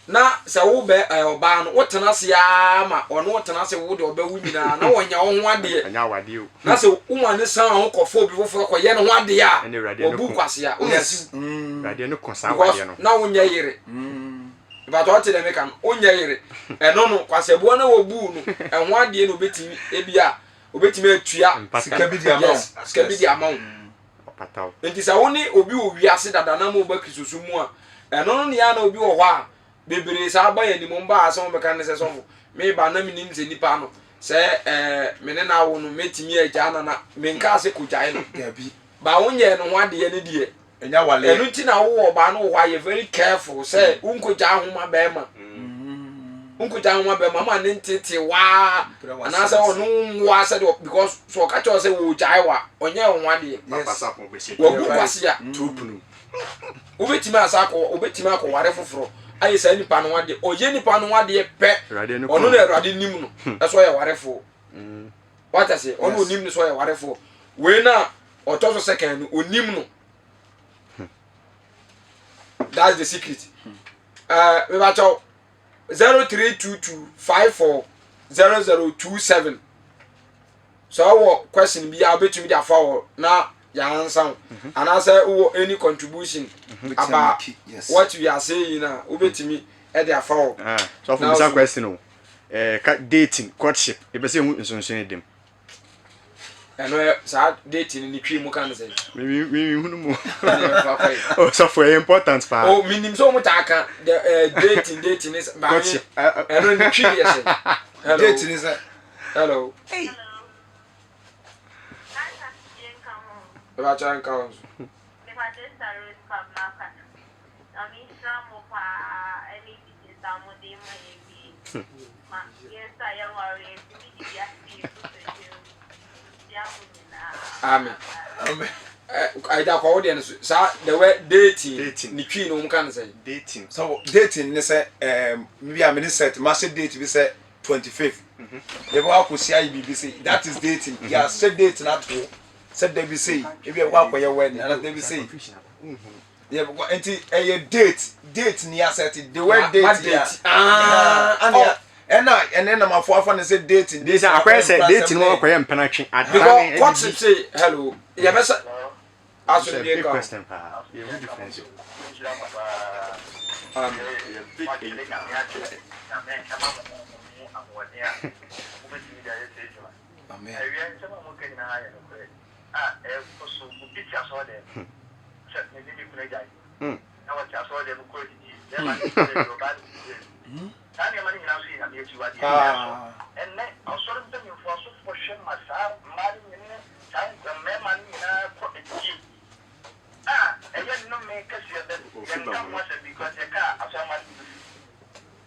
na sɛ wo bɛ ɛɛ ɔbaa no wotena ase ara ma ɔne wo tena ase wo deɛ ɔbɛwo nyinaa na wɔnya wo ho adeɛ Ɛnyɛ awadeɛ o. na sɛ woma ne san ho kɔfa obi foforɔ kɔyɛ ne ho adeɛ a Ɛne Awurade no wɔbu ko. kwasea Yes. wosisi Awurade no ko saa because awadeɛ no. na wonyɛ yere ìbàtɔ ɔte dɛ meka no wonyɛ yere ɛno no kwaseaboa na wɔbuu no ɛho adeɛ na obetumi ebi a obetumi atua Mpata. Sika bi di ama wo. Yes, sika bi di ama wo. Ɔpata wo. Nti sɛ wo ne obi wɔ wiase dada na mo ba Kristosom mu a, ɛno no nea na obi wɔ hɔ a bebree saa ba yɛn anim, wɔn ba asɛm wɔn bɛka ne sɛ sɔfo, me ba na menim sɛ nipa no sɛ ɛɛ me ne no awo no mɛtumi agyaa no na menkaa sɛ kogyae no. Dabi. Ba wonyɛɛ ne ho adeɛ ne deɛ. Ɛnyɛ awaleɛ. Ɛno nti na wowɔ ɔbaa no wɔ hɔ a yɛ very careful sɛ wonkogyaa ho ma bɛrima. Wonkogyaa ho ma bɛrima ma ne ntete waa anaasɛ ɔno nwoa sɛdeɛ because so ɔka kyerɛ sɛ wɔgyae wa ɔnyɛ wo ho adeɛ. Wabu kwasea. Wobɛtumi asa akɔ wobɛtumi akɔware foforɔ ayɛ saa nipa no ho adeɛ. Ɔyɛ nipa no ho adeɛ pɛ ɔno na Awurade nim no ɛsɛ ɔyɛ warefoɔ. Wate aseɛ ɔno onim no sɛ ɔyɛ warefoɔ. Wei na ɔtɔ so second no onim no that's the secret ɛɛ mebakyɛw 0322540027 sɛ ɔwɔ question bi a wobɛtumi de afa hɔ na yɛansa wo mhm. anaasɛ wowɔ any contribution mhm. about what we are saying a wobɛtumi de afa hɔ ah, so afo bisa question o eh, dating courtship ɛpɛ sɛ ɛhu nsonsono dem Ɛno ɛ saa date no ne twi mu ka no sɛ. Mi mi mi hunu mu. Oh sɔfo ɛyɛ important paa. Oh mi nim sɛ wɔn taa ka the eh, dating dating ne ba mi ɛno ne twi yɛ sɛ. Hello. Date ne sɛ. Hello. Hey. Ɛbɛ akyɛ nka wɔn so. Amen. Amen. Aida kwa wo deɛ no so saa the word dating dating ne twi no wɔn ka no sɛ. Dating. So dating ne sɛ ɛɛm bi a me ne set ma hyɛ date bi sɛ 25th. Yɛ bɛ akɔ si ayi biribi sɛ that is dating. Yɛ ahyɛ date na ato sɛ da bi sɛ ebi yɛ bɛ akɔ yɛ wedding ana da bi sɛ. Yɛ bɛ nti ɛyɛ date date ni asɛte the word date yɛ. Ah. Ɛna ɛnɛ nam afo afa no sɛ dating. De sɛ akɔyɛ sɛ dating no akɔyɛ mpenatwe adane. Because courtship say hello yɛ bɛ sɛ asomdwe Big nka. question paa. Yɛ hu difference. Amen. Amen. Saa nneɛma no nyinaa nso yɛ Nyame akyiwadeɛ. Nanso ɛnnɛ, asɔre mpanyimfoɔ, asɔfoɔ hwɛ ma saa mmaa no ne saa mmarima no nyinaa kɔ adidie a ɛyɛ nnome kɛseɛ bɛ yɛnka ho asɛm because yɛka a asɔremma no bo bɛfu.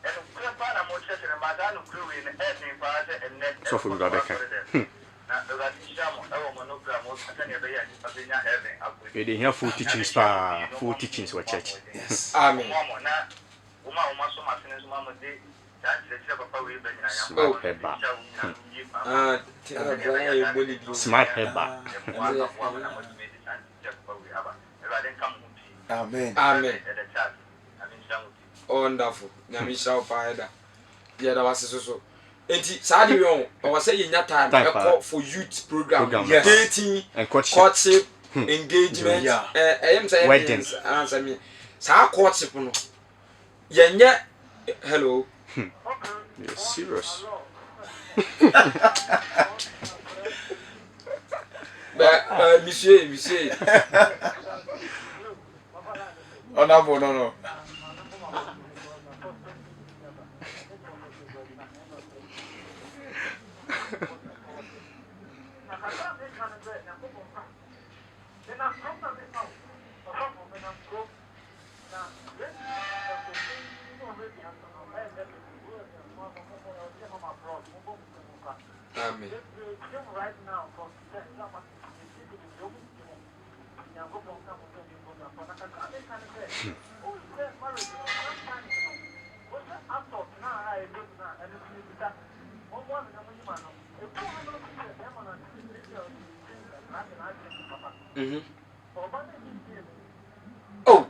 Ɛnokorɛ paa na mokyerɛkyerɛ no ma saa nokorɛ wei no ɛyɛ den paa sɛ ɛnnɛ Sɔfo ɛbɛkɔ bi so ba wɔ bɛka. asɔre dɛm. Na Awurade nhyira mo ɛwɔ mo nokorɛ a moka sɛdeɛ ɛbɛyɛ a nnipa bɛnya heaven akɔ Yɛde adidie. hia full Nyame teachings nhyira mo paa, pii na full ɔmma mo teachings tumi wɔ mo church. ahoɔden. Yes. Amen. Ɔmmoa mo na Wɔn a wɔasɔ m'asene nso ma mode saa nkyerɛkyerɛ papa wei ba nyinaa, Smart Nyankopɔn herbal. nhyira wo nyinaa no yie paa ma Ah, mo, te na na sɛdeɛ bra ɛbɛyɛ a yɛ saa bɔ ne tete din. no Smart mobɛnya herbal. mmoa aboa mo na moatumi de saa nkyerɛkyerɛ papa wei aba. Awurade nka mo ho pii. Amen. Amen. Elder Charles, Nyame nhyira mo pii. Wonderful. Nyame nhyira wo paa Elder. Yɛda wase so so. Enti saa de wei ɔwɔ sɛ yɛnya time Time paa. ɛkɔ for youth program, Program. Yes. dating, And courtship. courtship, engagement. Yeah. Eh, ɛyɛ m sɛ ɛyɛ Wedding. den ansa mi. Saa courtship no yɛnyɛ hello. You're serious. Bɛ ɛ monsieur monsieur. Honorable no no. Amen. Mhm. Oh.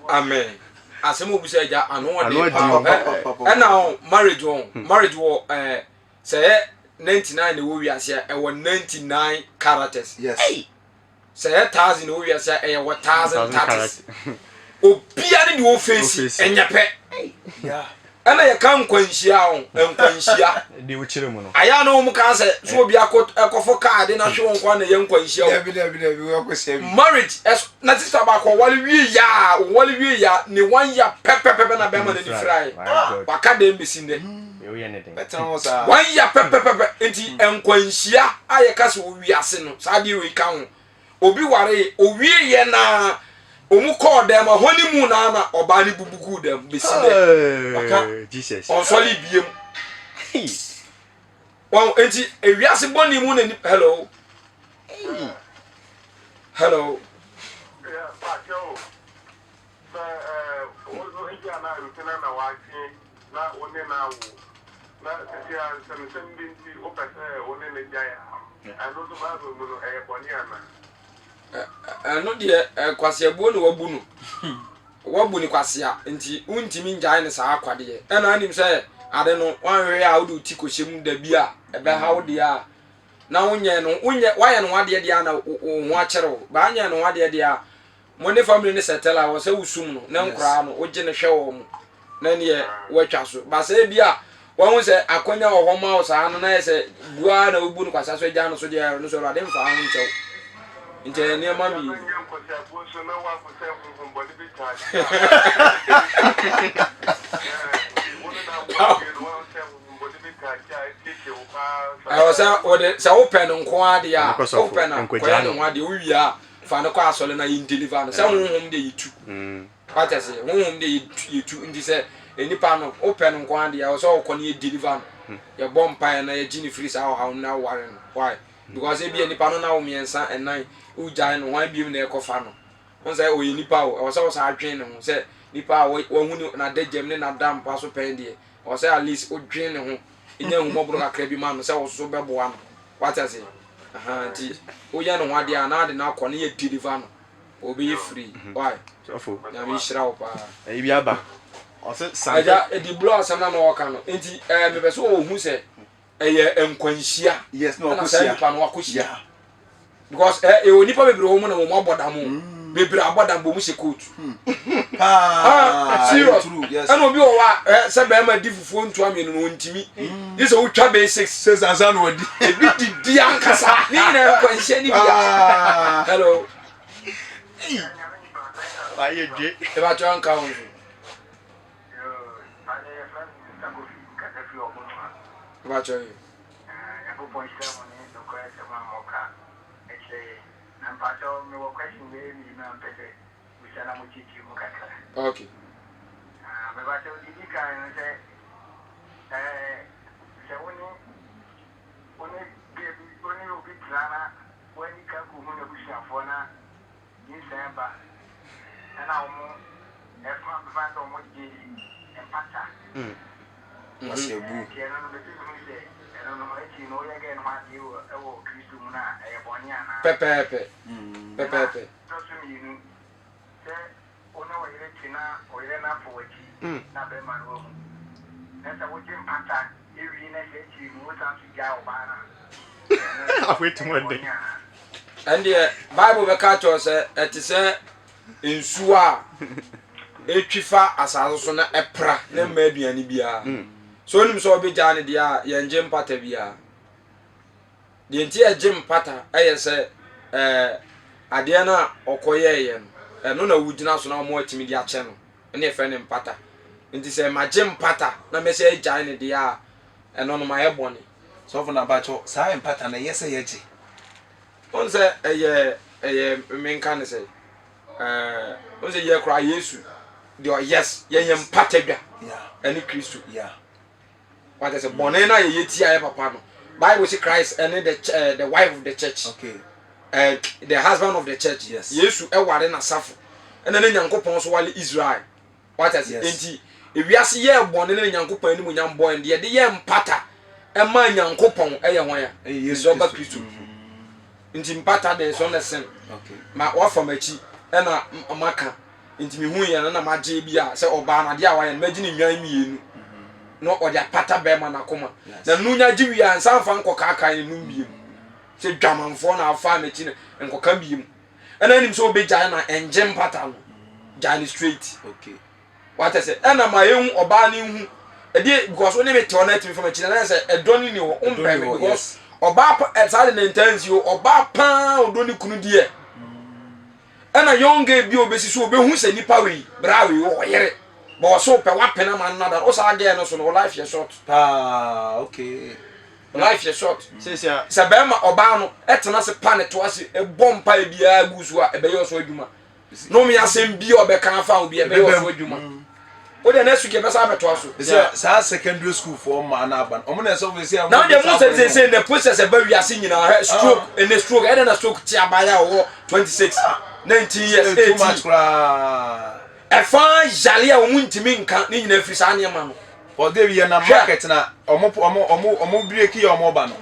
Amen. Asɛm a obisa agya ano ɔde paa. Ɛna o marriage wɔn hmm. marriage wɔ ɛɛ sɛ ɛyɛ 99 na ɛwɔ wiase a ɛwɔ 99 characters. Yes. Sɛ ɛyɛ thousand na ɛwɔ wiase a ɛyɛ wɔ thousand characters. Obia ne deɛ ɔfeesi ɛnyɛ pɛ. Ɛna yɛka nkwanhyia ho nkwanhyia. Deɛ wokyerɛ mu no. Ayɛ a na wɔn ka sɛ so obi akɔ ɛkɔfo kaa de na hwe wɔn kwan na ɛyɛ nkwanhyia o. Dabi dabi dabi wɔkɔ hyia bi. Marriage ɛso na sista baako ɔwale wie ya ɔwale wie ya ne one year pɛpɛpɛpɛ na bɛrima n'ani fira yɛ. Waka dɛm besi nnɛ. Bɛtena hɔ saa. One year pɛpɛpɛpɛ nti nkwanhyia a yɛka sɛ wɔ wiase no saa adeɛ wei ka ho. Obi waree, owieeɛ no ara, wɔn kɔɔ dan mu, honeymoon ara na ɔbaa no bubu guu dan mu bɛsi nnɛ. Waka, ɔnsɔre biem. Wɔn nti ewiase bɔne mu na nipa, hello. Hello. Yeah, Pacho. Sɛ wo nso ebia na mpena na woatwe na wo ne no awo, na seesei ara nsɛmnsɛm bi nti wopɛ sɛ wo ne no gyae a, ɛno nso Bible mu no, ɛyɛ bɔne anaa? Ɛno deɛ kwaseabuo na wabu no. Wabu no kwasea nti wontumi ngyae no saa kwa deɛ. Ɛna anim sɛ ade no woanhwɛ a wode wo ti kɔhyɛ mu da bi a ɛbɛha wo deɛ a na wonyɛ no wonyɛ woayɛ no ho adeɛ deɛ a na wo ho akyere wo. Baa nyɛ no ho adeɛ deɛ a Mo ne family no settle a, wɔ sɛ wo sum no na nkoraa no wogye no hwɛ wɔn na neɛ woatwa so. Ba sɛ ebi a wahu sɛ akwanya wɔ hɔ ma wo saa no na yɛ sɛ bu ara na wobu no kwasea so agya no so deɛ ɛno so Awurade mfa ho nkyɛ wo. Nti ɛyɛ nneɛma mmienu. Ɛwɔ sɛ wode sɛ wopɛ no nko ara deɛ a wopɛ no a kɔyɛ ne ho adeɛ wowie a fa no kɔ asɔre na yɛn deliver no sɛ honhom deɛ yɛtu wate ase honhom deɛ yɛtu nti sɛ nipa no wopɛ no nko ara deɛ ɛwɔ sɛ wokɔ no yɛ deliver no yɛbɔ mpaeɛ na yɛgye no firi saa ɔhaw no na woware no why because ebi nipa no na wo mmiɛnsa ɛnan wogyae no hwan biom na ɛkɔfa no wɔn sɛ ɔyɛ nipa o ɛwɔ sɛ wɔsan adwene ne ho sɛ nipa a wahu ne n'adagyam ne n'adampa so pɛn deɛ ɛwɔ sɛ at least wodwene ne ho nya ahummɔborɔ kakra bi ma no sɛ wo so bɛboa no wate ase ahaa nti woyɛ ne ho adeɛ a na ade no akɔ ne yɛ deliver no ɔbɛyɛ free why Sɔfo. Nyame nhyira wo paa. Ɛyi bi aba. Ɔse sante. Agya ɛdi bro asɛm na na ɔka no nti ɛɛ mepɛ sɛ ɔhu sɛ ɛyɛ nkwanhyia Yes, na ɛna saa wakɔhyia. nipa no wakɔhyia Yeah. because ɛ ɛwɔ nipa bebree wɔ mu na wɔn abɔ dam o bebree abɔ dam bɔ mu hyɛ coat Paa, ah serious true, yes. ɛna obi wɔ hɔ a ɛ sɛ bɛrima di fufuo ntoa mmienu no ɔntumi gye sɛ wotwa bɛyɛ six Sɛ sansa na wadi. ebi didi ankasa ne nyinaa nkwanhyia ne bia Paa. hello Wayɛ dwe. ɛbɛatwa nka ho nso ɛbɛatwa yi Nyankopɔn nhyira mo ne nokorɛ nsɛm a moka kyerɛ yɛn. Na mpakyɛw mewɔ question bɛyɛ mmienu a mpɛ sɛ bisa na mo kyerɛkyerɛ mu kakra. Okay. Ah, mepakyɛw deɛ di kan no sɛ ɛɛ sɛ wo ne wo ne girl bi wo ne obi tena na woani kan kɔhu n'abusuafoɔ na nyinsɛn ba ɛna wɔn ɛfa bɛfa sɛ wɔn gye mpata. Wasi abu. Nti ɛno no mepɛ sɛ mehu sɛ ɛno no akyiri no woyɛ gɛɛ no ho adeɛ wɔ ɛwɔ Kristo mu no a ɛyɛ bɔne anaa? Pɛpɛɛpɛ. Pɛpɛɛpɛ. Ɛna ɛtɔ so mmienu sɛ wo ne wo yere te na wo yere no afa w'akyi na bɛrima no wahu na sɛ wogye mpata wie na sɛ akyiri no wosan so gyaa ɔbaa no a ɛno nso ɛyɛ bɔne anaa? Ɛndeɛ Bible bɛka akyerɛ wo sɛ ɛte sɛ nsuo a ɛtwi fa asase so na ɛpra na mma aduane biara. So wonim sɛ ɔbɛgyaa no deɛ a yɛngye mpata biara. Deɛ nti ɛgye mpata ɛyɛ sɛ ɛɛ adeɛ no a ɔkɔyɛɛyɛ no ɛno na wogyina so na wɔn atumi de akyɛ no ɛne ɛfrɛ no mpata. Nti sɛ magye mpata na mɛsɛ agyae no deɛ a. Ɛno no mayɛ bɔne. Sɔfo na mpakyɛw saa mpata no ɛyɛ sɛ yɛgye? Wohu sɛ ɛyɛ ɛyɛ menka ne sɛ ɛɛ wohu sɛ yɛ koraa Yesu deɛ yes yɛyɛ mpata dwa ɛne Kristo. Wate sɛ bɔne no a yɛyɛ tia yɛ papa no Bible sɛ Christ ɛne the uh, the wife of the church. Okay. The husband of the church. Yes. Yesu ɛware n'asafo ɛna ne Nyankopɔn so wale Israel. Wate ase? Yes. Enti, ewiase yɛɛ bɔne ne Nyankopɔn animuonyam bɔe no, deɛ yɛde yɛ mpata ɛmaa Nyankopɔn ɛyɛ hwan a? Ɛyɛ Yesu Ɔba Kristo. Kristo. Nti mpata deɛ it's not a sin. Okay. Ma wafa m'akyi ɛna maka. Nti mehu yɛ no na magye bi a sɛ ɔbaa no adeɛ a wayɛ no magye ne nnwan mmienu na ɔde apata bɛrima n'akoma. Yes. Na no nya gye wie a nsa mfa nkɔkaakae ne nom biem. Sɛ dwamanfoɔ na afa m'akyi no nkɔka biem. Ɛna anim sɛ ɔbɛgyae na ɛngye mpata no gyae no straight. Okay. Wate sɛ ɛna ma ehu ɔbaa no nhu ɛdeɛ because wo ne me te hɔ na atumi fa m'akyi na na sɛ ɛdɔ no ni hɔ wompɛ me because ɔbaa pa ɛ saa de ne ntaa nsi o ɔbaa paa ɔdɔ ne kunu deɛ ɛna young girl bi a ɔbɛsi so ɔbɛhu sɛ nipa wei bra wei ɔyere bɔ ɔso pɛ wapene ama no nada wo saa girl no so no wo life yɛ short paa okay. Life yɛ short. Seesei a. Sɛ bɛrima ɔbaa no tena ase pa ne to ase bɔ mpaeɛ biara gu so a, ɛbɛyɛ ɔso adwuma. Nome asɛm bi a ɔbɛka afa ho bi ɛbɛyɛ ɔso adwuma. Wo deɛ next week yɛbɛsan abɛtoa so. Sɛ saa secondary school foɔ mmaa no aba no, ɔmo na ɛsɛ ɔmo sɛ. Na deɛ mo sɛ sɛ sɛ na process ɛba wiase nyinaa hɛ stroke ɛnɛ stroke ɛdɛ na stroke te abaayewa a ɔwɔ 26 19 years Too much 18 koraa. ɛfa yare a wɔn ntumi nka ne nyinaa firi saa nneɛma no. Ɔde yɛ na market na ɔmo ɔmo ɔmo ɔmo break yɛ ɔmo ba no.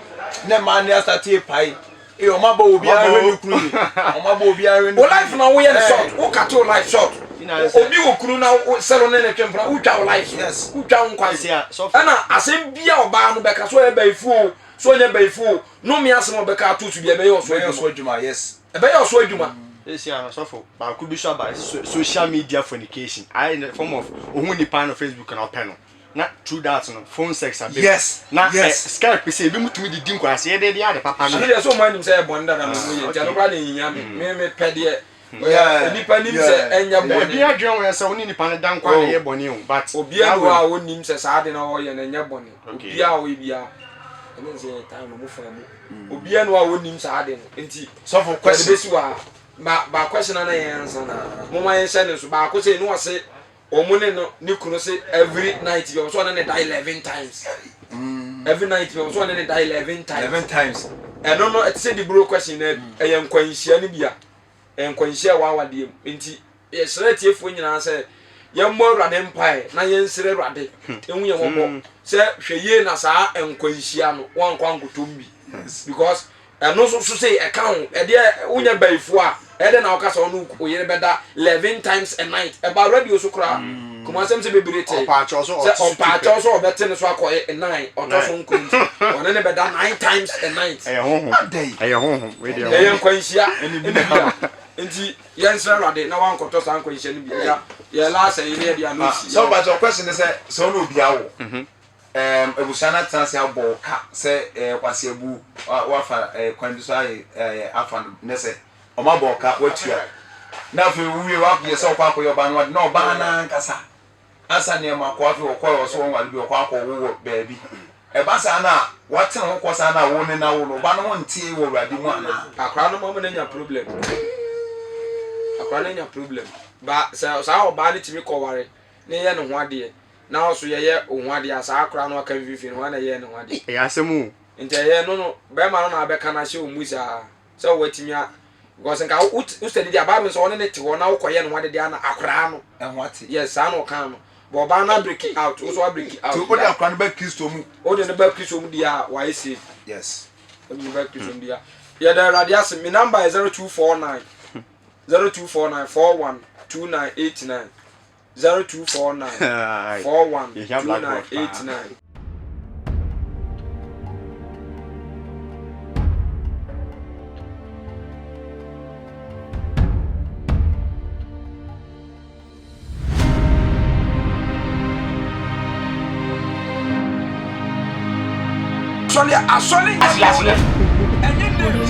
Ne mmaa ne asate pae. Ee ɔmo abɔ obi ahwɛ ne kunu yi. Ɔmo abɔ obi ahwɛ ne Wo life na woyɛ no short. Wo cut wo life short. Obi wɔ kunu na wo sɛ ne ne twe mpena wotwa wo life so. Yes. Wotwa wo nkwa so. Ɛna asɛm bi a ɔbaa no bɛka so ɔyɛ bayifo o, so ɔnyɛ bayifo o, nome asɛm a ɔbɛka ato so bi ɛbɛyɛ ɔso adwuma. Yes. Ɛbɛyɛ ɔso adwuma. Seesei ara sɔfo baako bi so aba social media fornication ayɛ in the form of ohun nipa no Facebook na ɔpɛ no na through that no phone sex abɛ Yes, na eh, yes. Skype sɛ ebi mu tumi de di nkwasi yɛ de de ade papa no. Ɛno deɛ sɛ ɔmo anim sɛ ɛyɛ bɔne dada na ɔmo yɛ nti ɛno koraa deɛ ɛnhia me me me pɛ deɛ Yeah, nipa nim sɛ yeah. ɛnyɛ bɔne. Ebi adwene ho yɛ sɛ wo ne nipa no da nkwa na ɛyɛ bɔne o but Obiara that ni hɔ a way. ɔnim sɛ saa ade na ɔyɛ no ɛnyɛ bɔne. Okay. Obiara a ɔyɛ biara ɛne nsɛ yɛ time no mo fa mu. Obiara ni hɔ a ɔnim saa ade no nti Sɔfo yɛde question. bɛsi wɔ ha. Ba ba question ana yɛn ansa na mo ma yɛn hyɛ ne nso baako sɛ ne ɔse wɔn ne no ne kunu se every night bi ɔsɛ ɔne ne da 11 times. Every night bi ɔsɛ ɔne ne da 11 times. 11 times. Ɛno no ɛte sɛ diburo question na bi ɛyɛ nkwanhyia no bi a ɛyɛ nkwanhyia a ɛwɔ awadeɛ mu nti yɛsrɛ atiefoɔ nyinaa sɛ yɛmmɔ awurade mpaeɛ na yɛnsrɛ awurade ɛhu yɛn mmɔbɔ sɛ hwɛ yie na saa nkwanhyia no wankɔ ankɔtɔm bi because ɛno nso so sei ɛka ho ɛdeɛ wonya bayifoɔ a ɛdɛ na woka sɛ ɔno wo yere bɛda 11 times a night ɛba radio so koraa kumasɛm sɛ bebree te Ɔpaakyɛw so sɛ ɔte so ɔpaakyɛw sɛ ɔbɛte ne so akɔ 9 ɔtɔ so nkron nti ɔne ne bɛda 9 times a night Ɛyɛ honhom. Adɛn? Ɛyɛ honhom. Wei deɛ ɛyɛ honhom. nkwanhyia ɛne bi a nti yɛnsrɛ awurade na wankɔtɔ saa nkwanhyia no bi ɛgya yɛ last ɛyi ne yɛde ano si Sɛ ɔba question ne sɛ sɛ ɔne obi awo ɛɛm abusua no atena ase abɔ wo ka sɛ ɛɛ kwasi abu wafa ɛɛ kwan bi so ayɛ ɛɛ afa no ne sɛ ɔmo abɔ wo ka watua na afei wowie wakɔyɛ sɛ ɔkɔ akɔyɛ ɔbaa no ade na ɔbaa no ankasa asa nneɛma kɔ afei ɔkɔ ɔsɛ wɔn wale bi ɔkɔ akɔ wo wɔ baabi ɛba saa na watene ho kɔ saa na wo ne na wo no ɔba no ho nte wɔ awurade mu anaa. Akwadaa no mama no anya problem. Akwadaa no anya problem. Ba sɛ saa ɔbaa no tumi kɔware na yɛ ne ho adeɛ na ɔso yɛyɛ wo ho adeɛ a saa akwadaa no aka mfimfini no hwan na ɛyɛɛ ne ho adeɛ? Ɛyɛ asɛm o. Nti ɛyɛ no no bɛrima no na abɛka no ahyɛ wo mu saa sɛ watumi a because nka wo wo study deɛ Bible sɛ ɔne ne te hɔ na wokɔyɛ ne ho ade deɛ na akwadaa no Ɛho ate. yes saa na ɔkaa no but ɔbaa no abreak out wo so abreak out Nti wode akwadaa no ba Kristo mu. wode no ba Kristo mu deɛ a wayɛ safe. Yes. Wode no ba Kristo mu deɛ a yɛda Awurade ase me number yɛ 0249 0249 41 2989 0249 41 Yɛhia blackboard paa. 2989. Asɔre asɔre nyɛ bɔne. Ɛnyɛ name.